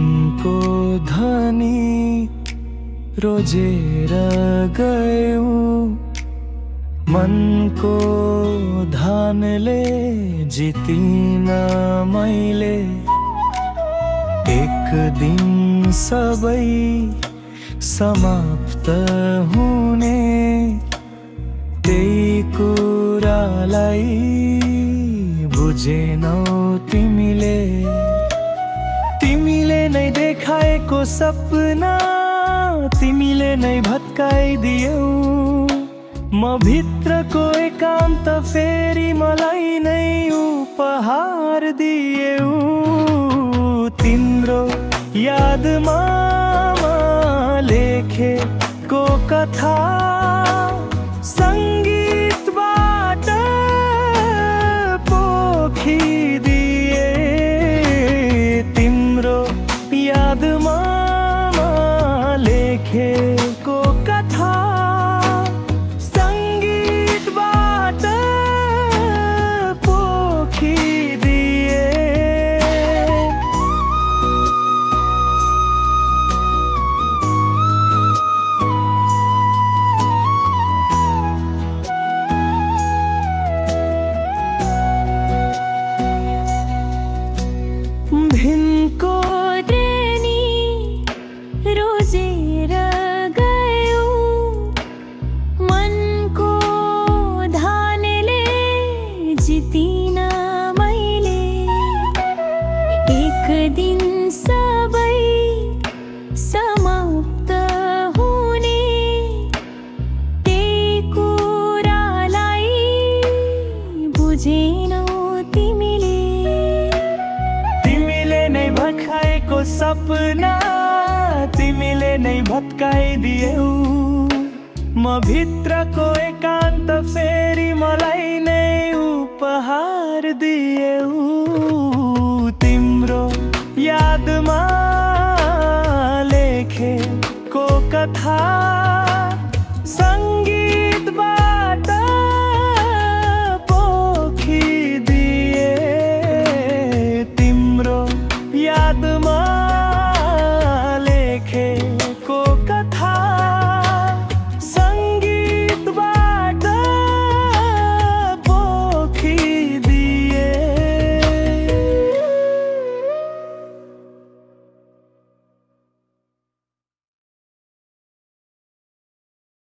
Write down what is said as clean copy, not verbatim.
मनको धनी रोजेर गयौ, मनको धानले जितिन मैले। एक दिन सबै समाप्त हुने, त्यही कुरालाई बुझेनौ तिमीले। तिमीले नै देखाएको सपना तिमीले नै भत्काइदियौ। म भित्रको एकान्त फेरि मलाई नै उपहार दियौ। तिम्रो यादमा लेखेको कथा संगीतबाट पोखिदिए। तिम्रो यादमा लेखेको कथा संगीतबाट पोखिदिए। भिनको टेनी रोजेर गयौ, मनको धानले जितिन मैले। एक दिन सबै समाप्त हुने, त्यही कुरालाई बुझेनौ तिमीले। भत्काएको सपना तिमीले नै भत्काइदियौ। म भित्रको एकान्त फेरि मलाई नै उपहार दियौ। तिम्रो यादमा लेखेको कथा